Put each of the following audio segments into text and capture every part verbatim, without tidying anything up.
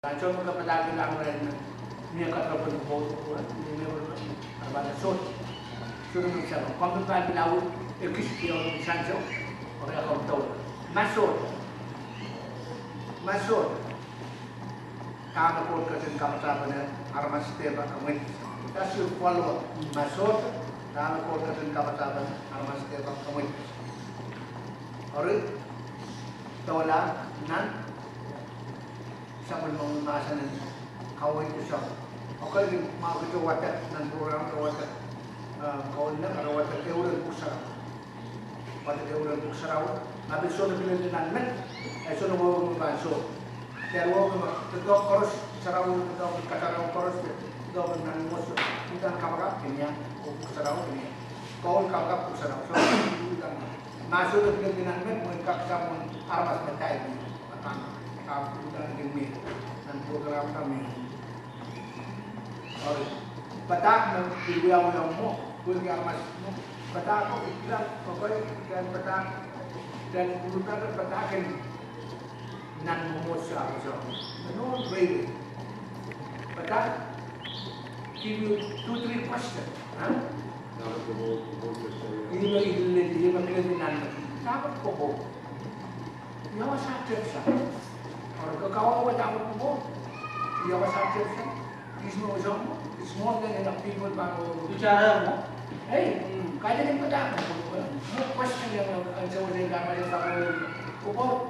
Ansou me ke padahkihla rehn me, mie katepe pwon, pwon, mie pwon, aramas sohte. Sohte me sang. Komw pahn pil awi ekis pwon sang so. Eri komw doula. Ma sohte. Ma sohte. Dahme Koht ketin kapatapene aramas dehpa kemwekid. That's your follow-up. Ma sohte, dahme Koht ketin kapatapene aramas dehpa kemwekid. Eri, doula nan sapwellimomwi mahsen en kaweid sang. Okay, ma kitail wadek nan program, kitail wadek, ah, kaweid nan, kitail wadek ehu rehn Pwuhk Sarawi. Wadek ehu rehn Pwuhk Sarawi. Ma pil sohte kilel nan met, e sohte wehwehki me pahn soh. Dehr wehwehki me doadoahk koaros, sarawi, doadoahk kasarawi koaros, doadoahk nan mwomwohdiso. Uhdahn kapakap kin iang, oh Pwuhk Sarawi kin iang. Koul kapakap Pwuhk Sarawi. So, uhdahn. Ma sohte kilel nan met, mwein kak sapwung aramas me dahme mie. Akan, kak uhdahn kin mie. Nan program kan mie. Eri, padahk me pil wiawi mwo, pwehki aramas mwo. Padahk ko, ih kilang, okay, ih kilang padahk, dan pil padahk, padahk en nan mwomwohdiso, so. No, really. Padahk, give you two, three questions, huh? Dahme kowe, kowe, kowe, kowe. Ihme, ihme, ihme kilel nan. Dahme kowe. Ia wasa tepsang. Eri ke kawehwe dahme kowe. Ia wasa tepsang. Ihs me wasa mwo. It's more than enough people pahn wehwehki. Bicara mwo. Hey, kaidehn padahk mwo. Mwo question iang ansou wasa dahme pahn wehwehki. Kowe.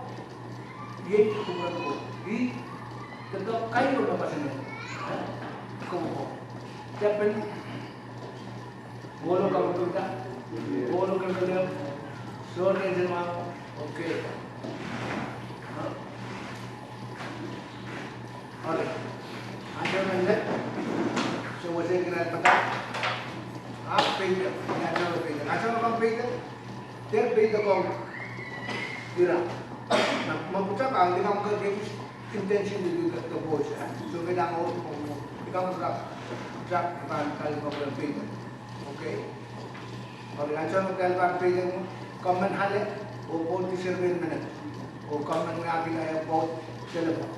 Iei kupwuren Koht. Ih, doadoahk kairo me pasane. Kowe. Tepin. Pwolo kapwurda. Pwolo kapwurda. Sohte nsenamwahu. Okay. Alright. Ansou nan leh. So, wasa kitail padahk. Ah, peidek. Ansou peidek. Ansou komw peidek. Dehr peidek komw ira. Nah, ma pwutak ah, ni komw ke intention to do the, the work, eh? So, ke dang oh, oh, oh. Ni komw pwutak, pwutak pahn kal komw peidek. Okay? Eri ansou me kitail pahn peidek, komw men ale, oh, oh, di survey men. Oh, komw men wiahkihla, oh, oh, telephone.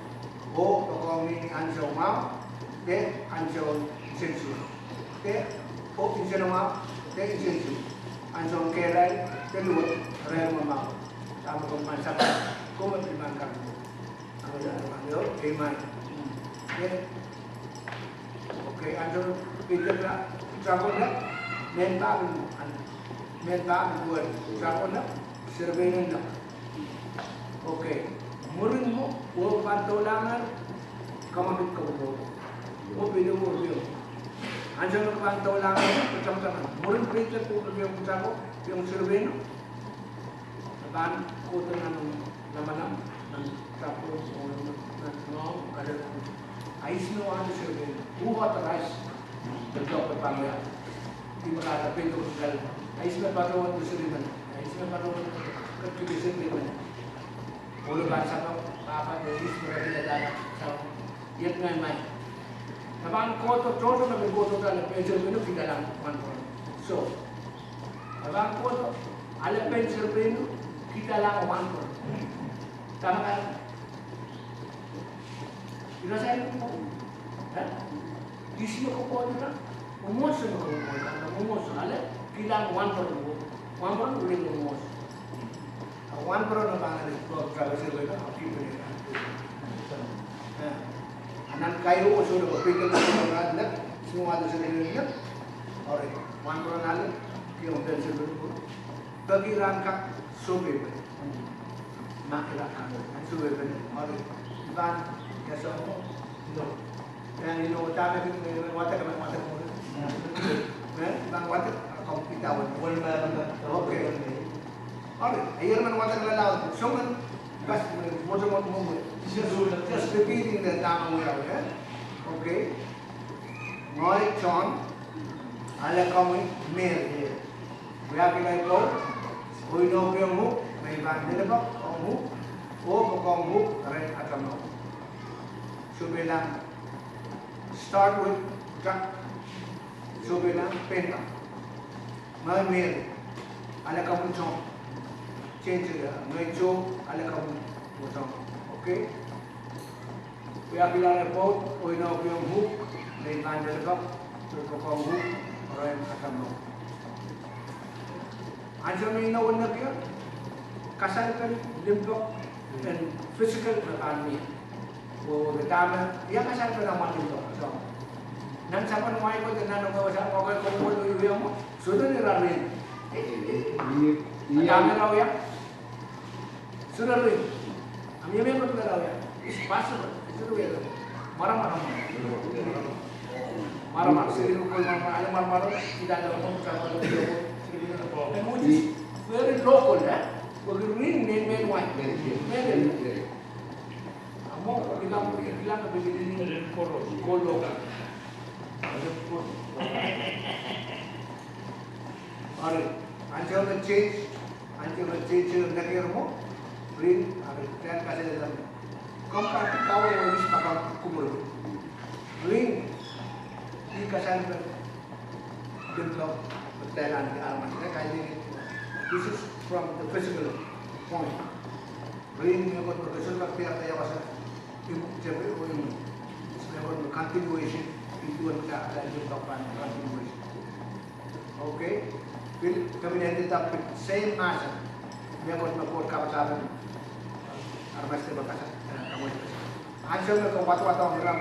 Oh, pwe komw mih ansou mwahu, de ansou nsensuwed. De, oh, nsenamwahu, de nsensuwed. Ansou kehlail, de luwet, reh mwahu. Dahme komw pahn sap, komw pil pahn kak. Amen. Okay, ansou pil kak, pwutak ko leh, mehn pahn, mehn pahn wet, pwutak ko leh, survey nan. Okay, mwurin mwo, oh pahn doulahngehr, kamwakid kowe. Oh pil wehwehki. Ansou me ke pahn doulahngehr, pwutak ko leh, mwurin pil kak, oh pil pwutak ko, pil survey nan. Pahn kohdo nan lamalam, nan sapwung, oh nan, nan, nan, nan, ah, ihs me wahdo survey, who authorized the job pahn wia. Ihme kahrehda peidek kitail. Ah, ihs me patohwan survey men. Ah, ihs me patohwan survey men. Pwulo pahn sapa, pahpa, de ihs me patohwan survey men. So, iet ngehi mai. Ke pahn kohdo, tohto me ke kohdo ale pein survey men, kitail ale wahnpoaron. So, ke pahn kohdo ale pein survey men, kitail ale wahnpoaron. Dahme kahrehda? Ira sair ko. Eh? Ihs me kohdo ira? Mwomwohdiso me kohdo ira. Mwomwohdiso ale, kitail ale wahnpoaron. Wahnpoaron, wili mwomwohdiso. Wahnpoaron pahn ale, ko travel survey, a kihpene. Eh. Anan kairo, oh, sohte ko pil kak, oh, ran ne, ihs me wahdo survey men. Alright. Wahnpoaron ale, kihong pein survey men. Peki rahn kak sohpeipene. Ma ira kak sohpeipene. Alright. Ivan, ia soh mwo? No. Ia, ni no, dahme, eh, wadek, wadek mwo. Eh, Ivan wadek, ah, komw pil wadek. Okay. Alright, ah, ira men wadek lel laud. Soangen, kas, eh, mwotomwot mwo. Just, just repeating the dahme wiawi, eh? Okay. Ngehi John, ale komwi Mary. Wiahkihla kou, oh inoukihong uhk, me I pahn lelehpwoat ong uhk, oh pwe komw uhk rehn atail mour. Sohpeilahng, start with, pwutak. Sohpeilahng, pein kan. Ngehi Mary, ale komwi John. Change it, ngehi Joe, ale komwi John. Okay? Wiahkihla rehn Pohl, oh inoukihong uhk, me I pahn lelohng, sohte kong uhk, oh rehn kasamwo. Ansou me I nek, I nekier, kasalpen limpoak en physical me pahn mie. Oh, dahme, ia kasalpen amwail limpoak, so. Nan sapwellimomwi ko, nan omwi wasa, omwi ko, omwi wia mwo, sohte ni rarin. Ia. Dahme ira wia? Sohte ring. Ahmw mehkot me ira wia. It's possible. It's real. Mwaramwaramw. Mwaramwaramw. Seri ko mwaramwaramw. Ale mwaramwaramw. Ida ale mwaramwaramw. And which is very local, eh? Ko ring, ring, ring, ring. Ring. Amo, ila, ila ka beli ring. Ko local. Ari, ansou me change, ansou me change, nekier mwo, ring, ari, tang kasalehiong. Komw kak kaweh wehwehki pahpa kumur. Ring, ih kasalpen limpoak, pwehki aramas, eh, kaidehn. This is from the physical point. Ring mehkot me ke sohte kak diarada ia wasa, imw, tepe oh imw. Ihs mehkot me continuation, ih duwen kitail limpoak pahn continuation. Okay? Pil, kemehla, the same matter. Mehkot me Koht kapatapan aramas de pahn kasa, eh, kamwe. Ansou me ke wadawad ong ira,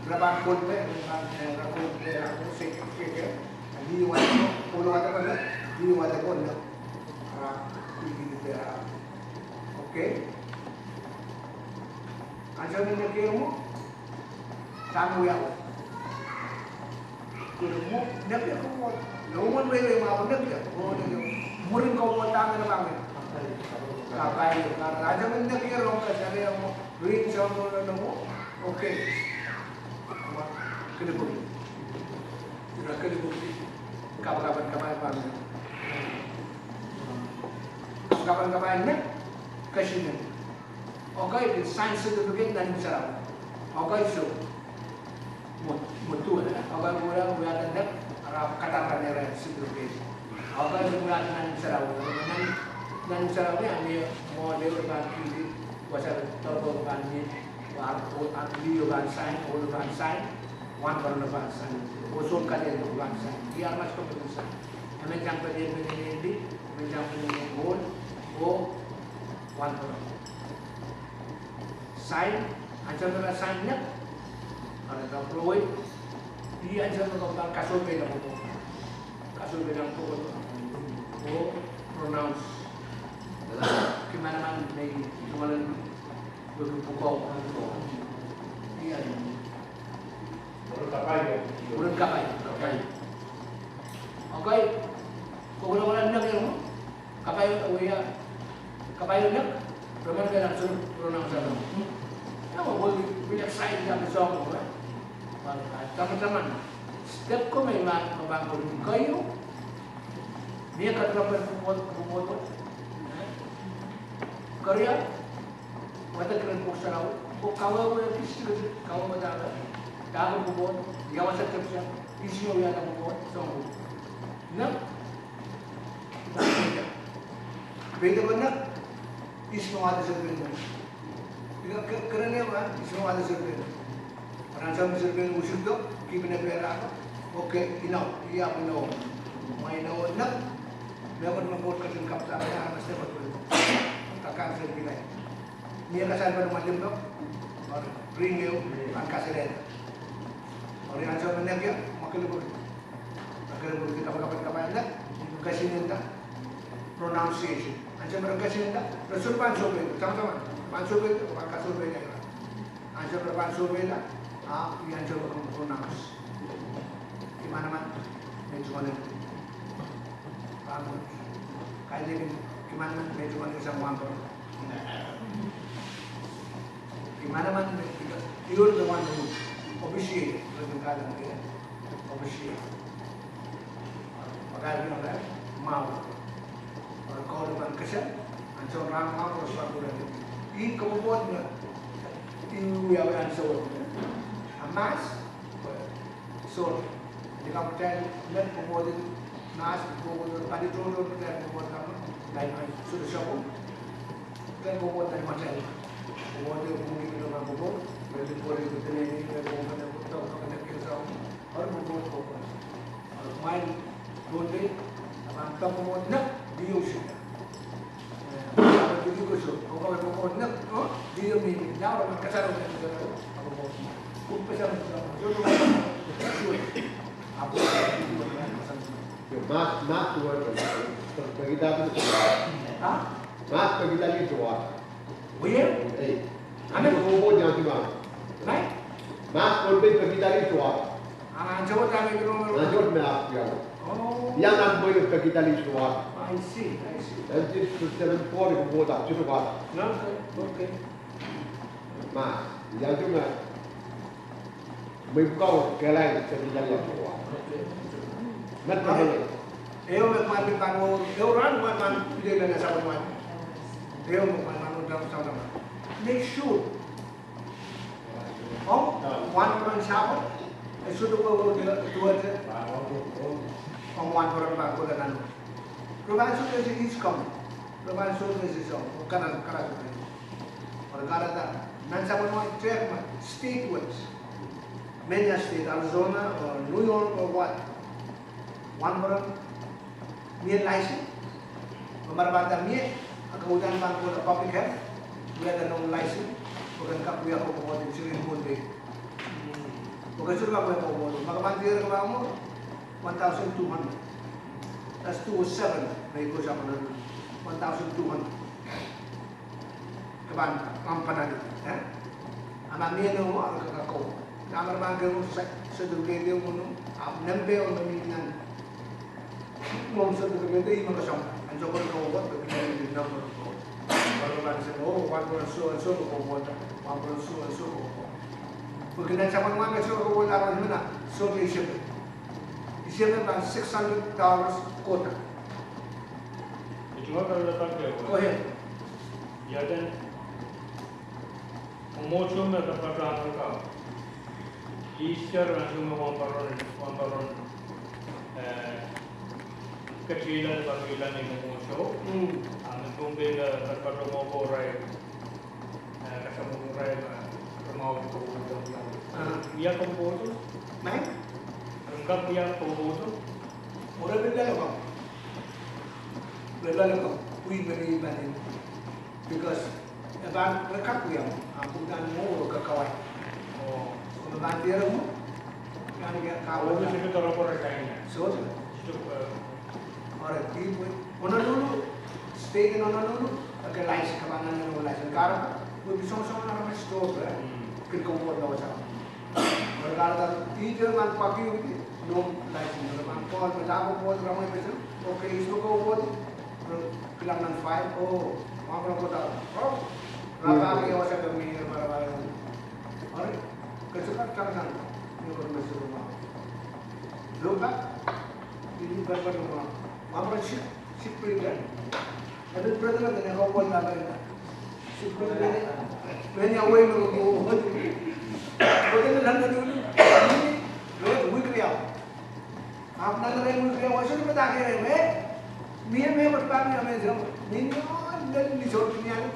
ira pahn kolpe, ira pahn, eh, ira kolpe, ira kolpe, seke, seke. Ni wadek, kolpe wadek, ni wadek, kolpe. Ah, kolpe, ah. Okay. Ansou me nekier mwo, dahme wiawi? Kure mwo, nekier ko mwo. Lo mwo, mwo, mwo, mwo, nekier. Mwo, nekier. Mwurin ko mwo, dahme ira pahn mie? Kapai. Kapai. Ansou me nekier mwo, kasalehiong mwo, ring soang mwo, mwo, mwo. Okay. Mwo, kelehpw. Ira kelehpw. Kapakapen kapai pahn mie. Kapakapen kapai nek, kesihnen. Okay, sign certificate nan imw sarawi. Okay, so. Mwo, mwo duwen, okay, mwo, mwo wiahda nek, ara kadarodohng ira certificate. Okay, mwo wiahda nan imw sarawi. Nan, nan imw sarawi, ahmw mwo, mwo, mwo pahn kihdi, wasa, tohto pahn mie, wa, oh, ahmw lih pahn sign, oh, pahn sign, wahnpoaron pahn sign. Oh, soun kadeik pahn sign. Ih aramas koaros pahn sign. Emen sang pene, pene, pene, emen sang pene, pene, oh, oh, wahnpoaron. Sign, ansou me ira sign nek, ara ta prowei, ih ansou me ke pahn kasohpeila pwukoa. Kasohpeila pwukoa. Oh, pronounce. Ki manaman me I tungoal en wehwehki pwukoa. Ia. Mwurin kapai. Mwurin kapai. Okay. Okay. Ko kohla kohla nek ira mwo. Kapai, oh ia, kapai nek, roman kala sohte pronounce ira. Ia, oh, oh, we excited ia me soang, eh? Tamataman. Step ko me I pahn, me pahn kohla keieu. Mie kak roman pwukoa, pwukoa. Koaros wadek rehn Pwuhk Sarawi, oh kawehwe kis, kawehwe dahkot, dahkot pwukoa, ia wasa tepsa, ihs me wiahda pwukoa, soang. Nek, peidek nek, ihs me wiahda serpent. Nek, ke, kerenieng, ihs me wiahda serpent. Ansou me serpent usikdo, kihpene pehre ako. Okay, inou, ia inou. Mwo inou nek, mehkot me Koht ketin kapatapan aramas de pahn mie. Kakan serpent. Mie kasalpen amwail limpoak, oh ring ehu, pahn kasalehda. Oh ansou me nekier, mwo kelehpwki. Mwo kelehpwki kapakapen kapai nek, kesihnen da, pronunciation. Ansou me re kesihnen da, re sohte pahn sohpeila, tamataman, pahn sohpeila, pahn kasohpeila ira. Ansou me re pahn sohpeila, ah, ih ansou me ke pronounce. Ki manaman, me tungoal en. Pahn, kaidehkin, ki manaman, me tungoal en sang wahnpoaron. Ki manaman me, because you are the one who officiate, you are the guardian there, officiate. Pakairki nan mwahu. Pwe Koht pahn kesempwal, ansou rahn mwahu, koaros pahn kohla. Ih kapwopwoud me, ih wiawi ansou. A mass, pwe, sohte. Ni kapwopwoud me, kapwopwoud, mass, kapwopwoud, pali tohto, kapwopwoud, nan, nan, nan, sohte sapwung. Ken kapwopwoud nan matail. Kapwopwoud, mwurin kapwopwoud. Pwuhk en Pohnpei, pwuhk en Pohnpei, pwuhk en Pohnpei. Mwail Pohnpei, a pahn pahn komourla D O C. Eh, pahn komourla, oh, D O C, oh, D O C, oh, D O C. Mas, mas, mas, pekidali. Ha? Mas pekidali sohte. Wia? Ei. Amen. Sohte, oh, oh, oh, oh. Right? Mas Pohnpei pekidali sohte. Ah, ansou wet me I know. Ansou wet me I know. Oh. Ia nan pwehki pekidali sohte. I see, I see. Nan Genesis seven four, it goes up to the water. Okay, okay. Mas, ia tu me. Mwein kau kehlail pekidali sohte. Met pekidali. Ehu me kumwail pahn, oh, ehu rahn kumwail pahn pil nan sapwellimomwi. Ehu me kumwail pahn, oh, sapwellimomwi. Make sure. Ong wahnpoaron Sapwellime, e sohte wehwehki duwehte ong wahnpoaron pahn kohla nan. Re pahn sohte ese is coming. Re pahn sohte ese soh, oh, kahrehda, kahrehda. Or kahrehda, nan sapwellime tehk me, state wise. Many a state, Arizona or New York or what. Wahnpoaron, mie license. Pwe ma re pahn mie, a ke uhdahn pahn kohla public health, wiahda noumw license, pwe ke en kak wia kokohwei en seri Pohnpei. Pwe ke sohte kak wia kokohwei. Ma ke pahn diar ke pahn mwo, one thousand two hundred. That's two oh seven, me I kak sapwellime. One thousand two hundred. Ke pahn, pahn pahn, eh? A ma mie noumw, a ke kak kowe. Dahme re pahn kin certificate ong noumw, a nempe ong noumw nan. Noumw certificate ih me ke soang. Ansou koaros ke wet, ke kin nempe ong noumw. Ke pahn sehse, oh, wahnpoaron so and so ke wet. Wahnpoaron so and so ke wet. Pwe ke nan sapwellime ke soh ke wet, a pahn mena, soh ke isip. Isip pahn six hundred dollars kohda. Go ahead. Ia eden, mwomwohdiso me pahn pahn pahn ka. Easter ansou me wahnpoaron, wahnpoaron, eh, ketin lel pahn pil nan mwomwohdiso. Mm. A me Pohnpei me pahn pahn mwomwohdiso irail. Eh, kasamwo irail, eh, re mwahu kokohwei. Ah. Wia kokohwei. Mai? Re kak wia kokohwei. Mwo re pil loalokong. Re loalokong. Pwe me ni pahn. Because e pahn, re kak wia, a pwe uhdahn mwo re kak kawai. Oh. So me pahn diar mwo. Pahn kak kawai. Oh, so ke toro kore kain. So, so. So, eh, Alright, di pwe Honolulu, state en Honolulu, okay, license, ke pahn nda noumw license. Kahrepe, pwe pil songosong nan aramas store, eh? Mm. Kin kokohwei nan wasa. Pwe kahrehda, di te pahn paki uhdi, noumw license. Pwe pahn call, pwe dahme kokohwei, ramwe pesen, okay, is me kokohwei, pwe kilang nan file, oh, ma pahn kohda, oh, rapahki wasa kemie, rapahki. Alright, ke sohte kak tangtang, ni kokohwei me sohte mwahu. Look back, di pahn pahn mwahu. Mwahu pahn sik, sik pil kan. Epil brother kan, e kak wol nan kan. Sik pil kan. Mehnia wei me ko wol. Ko den nan nan dulu. Ni, lo wik riau. Ahpw nan ren wik riau, wasa ni padahk irail me. Mie me padahk irail me, so, ni, ni, ni, ni, so, ni, ni.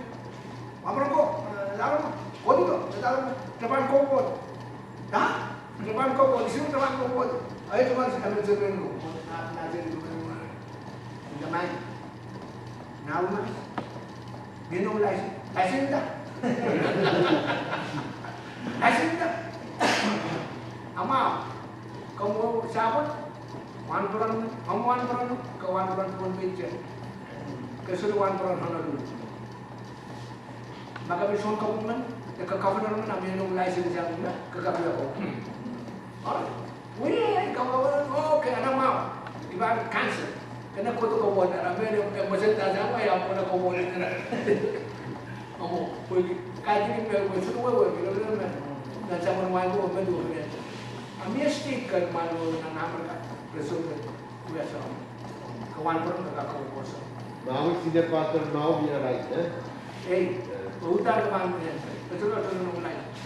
Mwahu pahn ko, eh, laro, ko di ko, laro, ke pahn kokohwei. Da? Ke pahn kokohwei, isi ke pahn kokohwei. Ahi, ke pahn sehse, ke pahn kokohwei. Nah, nah, sehse, ke pahn kokohwei. Nda mai. Nah, uma. Mie noumw license. License da. License da. Amwa. Komw sapwellime. Wahnpoaron, komw wahnpoaron, ke wahnpoaron Pohnpei te. Ke sohte wahnpoaron Honolulu. Ma ke pil soun government, ke governor men, a mie noumw license iang, ke kak wia ko. Alright. Wia, ke wia, okay, a nan mwahu. I pahn cancel. Ke nan kohdo kokohwei, a mie noumw, eh, mesen da sang, eh, a kohdo kokohwei, eh. Amwo, pwe, kaidehn me, me sohte wehwehki, me, me, nan sapwellime ko, me duwe, me. A mie state kan, me, nan Amerika, me sohte, wia so. Ke wahnpoaron, ke kak kokohwei. Mwahu, senior pastor, mwahu, mie right, eh? Ei, eh, uhdahn ke pahn, eh, ke sohte, sohte noumw license.